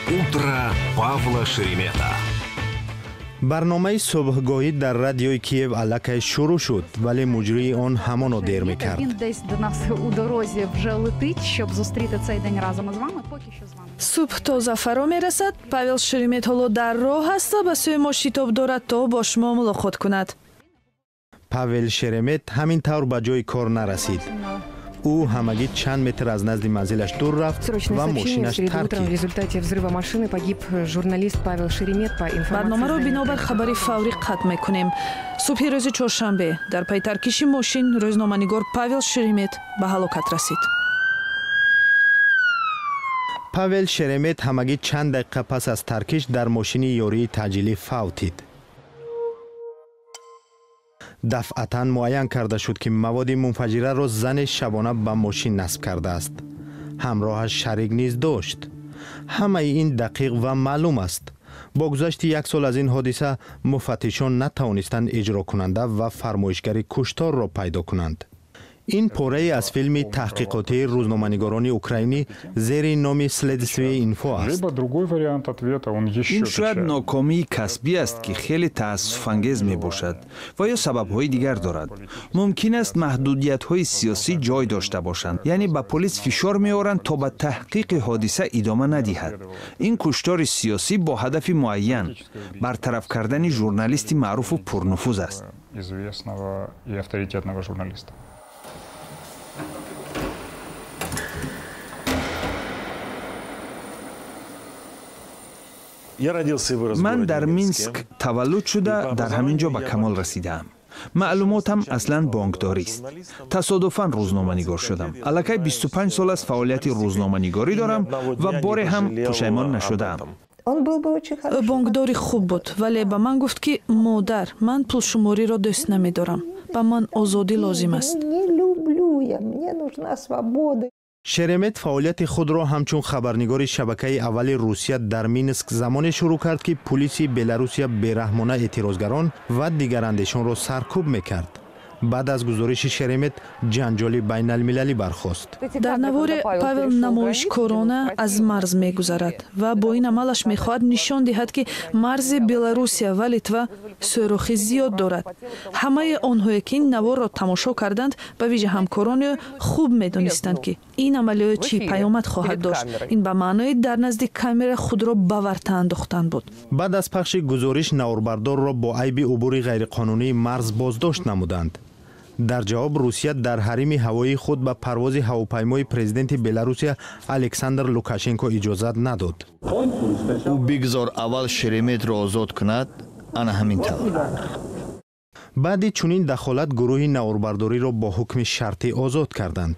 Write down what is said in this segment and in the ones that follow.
Утро Павла Шеремета. Барномаи субҳгоҳӣ дар радиои Киев аллакай шурӯъ шуд, вале муҷрии он ҳамоно дер мекард. Він десь до нас у дорозі вже летить, щоб зустріти цей день разом із вами. Поки що з вами. Субҳ тоза фаро мерасад. Павел Шеремет ҳоло дар роҳ аст ва ба сӯи мо шитоб дорад, то бо шумо мулоқот кунад. Павел Шеремет ҳамин тавр ба ҷои кор нарасид. Ӯ ҳамагӣ чанд метр аз назди манзилаш дур рафт Срочное ва сообщение. В мошинаш среду утром в таркид. результате взрыва машины погиб журналист Павел Шеремет. По информации Барномаро издания бинобар хабари фаврӣ қатъ мекунем. Субҳи рӯзи чоршанбе дар пайи таркиши мошин рӯзноманигор Павел Шеремет ба ҳалокат расид. Павел Шеремет ҳамагӣ чанд дақиқа пас аз таркиш дар мошини ёрии таъҷилӣ фавтид. Дафъатан муайян карда шуд, ки маводи мунфаҷираро зане шабона ба мошин насб кардааст. Ҳамроҳаш шарик низ дошт. Ҳамаи ин дақиқ ва маълум аст. Бо гузашти як сол аз ин ҳодиса муфаттишон натавонистанд иҷрокунанда ва фармоишгари кушторро пайдо кунанд. Ин порае аз филми таҳқиқотии рӯзноманигорони украинӣ зери номи «Следствие инфо» аст. Либо другой вариант ответа, он еще Ин шояд печальнее. нокомии касбӣ аст, ки хеле таассуфангез мебошад, ва ё сабабҳои дигар дорад. Мумкин аст, маҳдудиятҳои сиёсӣ ҷой дошта бошанд, яъне ба полис фишор меоранд, то ба таҳқиқи ҳодиса идома надиҳад. Ин куштори сиёсӣ бо ҳадафи муайян бартараф кардани журналисти маъруфу пурнуфуз аст. Известного и авторитетного журналиста. Я родился и вырос в Ман городе дар Минске. Минск таваллуд шуда, дар ҳамин ҷо ба камол расидаам. Маълумотам аслан бонкдорист. Тасодуфан рӯзноманигор шудам. Аллакай 25 сол аст фаъолияти рӯзноманигорӣ дорам ва боре ҳам пушаймон нашудаам. Он был бы очень Ӯ хорошим. бонкдори хуб буд, вале ба ман гуфт, ки модар, ман пулшумориро дӯст намедорам, ба ман озодӣ лозим аст. Не люблю я, мне нужна свобода. Шеремет фаъолияти худро ҳамчун хабарнигори шабакаи аввали Русия дар Минск замоне шурӯъ кард, ки пулиси Беларусия бераҳмона эътирозгарон ва дигарандешонро саркӯб мекард. Баъд аз гузориши Шеремет ҷанҷоли байналмилалӣ бархост. Дар наворе Павел намоишкорона аз марз мегузарад ва бо ин амалаш мехоҳад нишон диҳад, ки марзи Беларусия ва Литва сӯрохи зиёд дорад. Ҳамаи онҳое, ки ин наворро тамошо карданд, ба вижа ҳамкорони ӯ, хуб медонистанд, ки ин амали ӯ чӣ паёмад хоҳад дошт. Ин ба маънои дар назди камера худро ба варта андохтан буд. Баъд аз пахши гузориш наворбардорро бо айби убури ғайриқонунии марз боздошт намуданд. Дар ҷавоб Русия дар ҳарими ҳавоии худ ба парвози ҳавопаймои президенти Беларусия Александр Лукашенко иҷозат надод. Ӯ бигзор аввал Шереметро озод кунад, ана ҳамин тавр. Баъди чунин дахолат гурӯҳи наворбардориро бо ҳукми шартӣ озод карданд.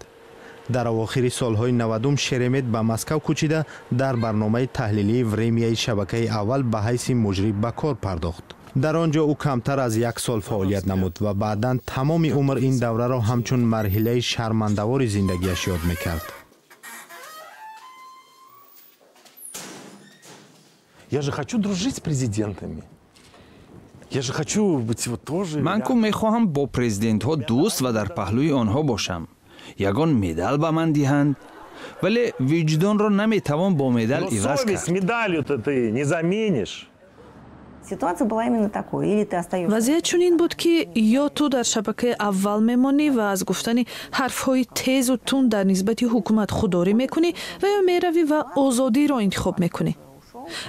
Дар авохири солҳои 90-ум Шеремет ба Москав кӯчида, дар барномаи таҳлилии «Времяи» шабакаи аввал ба ҳайси муҷриб ба кор пардохт. Дар он ҷо ӯ камтар аз як сол фаъолият намуд ва баъдан тамоми умр ин давраро ҳамчун марҳилаи шармандавори зиндагиаш ёд мекард. Я же хочу дружить с президентами. Я же хочу быть вот тоже. Ман ку мехоҳам бо президентҳо дӯст ва дар паҳлӯи онҳо бошам, ягон медал ба ман диҳанд, вале виҷдонро наметавон бо медал Но иваз совесть кард. медалью-то ты не заменишь. Ситуация была именно такой. Или ты остаешься... Вазъият чунин буд, ки ё ту дар шабакаи аввал мемонӣ ва аз гуфтани ҳарфҳои тезу тунд дар нисбати ҳукумат худдорӣ мекунӣ, ва ё меравӣ ва озодиро интихоб мекунӣ.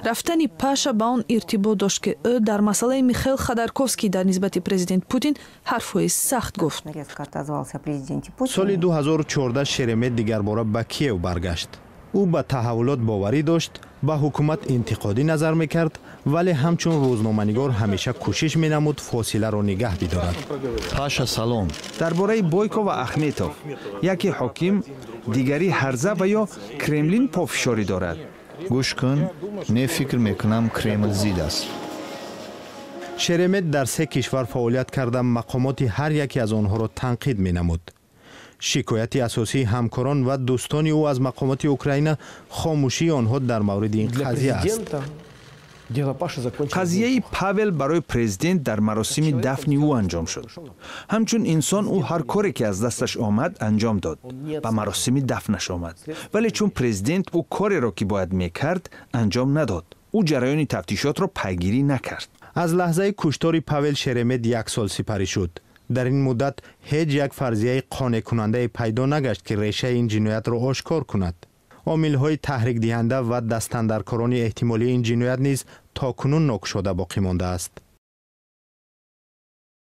Рафтани Паша ба он иртибот дошт, ки ӯ дар масъалаи Михаил Ходорковский дар нисбати президент Путин ҳарфҳои сахт гуфт. Резко отозвался о президенте Путине. Соли 2014 Шеремет дигарбора ба Киев баргашт. Ӯ ба таҳаввулот боварӣ дошт, ба ҳукумат интиқодӣ назар мекард, вале ҳамчун рӯзноманигор ҳамеша кӯшиш менамуд фосиларо нигаҳ бидорад. Паша, салом. Дар бораи Бойко ва Ахметов, яке ҳоким, дигарӣ ҳарза, ва ё Кремлин пофишорӣ дорад? Гӯш кун, не, фикр мекунам, Кремл зид аст. Шеремет дар се кишвар фаъолият карда, мақомоти ҳар яке аз онҳоро танқид менамуд. Шикояти асосии ҳамкорон ва дӯстони ӯ аз мақомоти Украина хомӯшии онҳо дар мавриди ин Для қазия аст. президента Қазияи Павел барои президент дар маросими дафни ӯ анҷом шуд. Ҳамчун инсон ӯ ҳар коре ки аз дасташ омад анҷом дод, ба маросими дафнаш омад, вале чун президент ӯ кореро ки бояд мекард анҷом надод. Ӯ ҷараёни тафтишотро пайгирӣ накард. Аз лаҳзаи куштори Павел Шеремет як сол сипарӣ шуд. Дар ин муддат ҳеҷ як фарзияи қонеъкунандае пайдо нагашт, ки решаи ин ҷиноятро ошкор кунад. Омилҳои таҳрикдиҳанда ва дастандаркорони эҳтимолии ин ҷиноят низ то кунун нокушода боқӣ мондааст.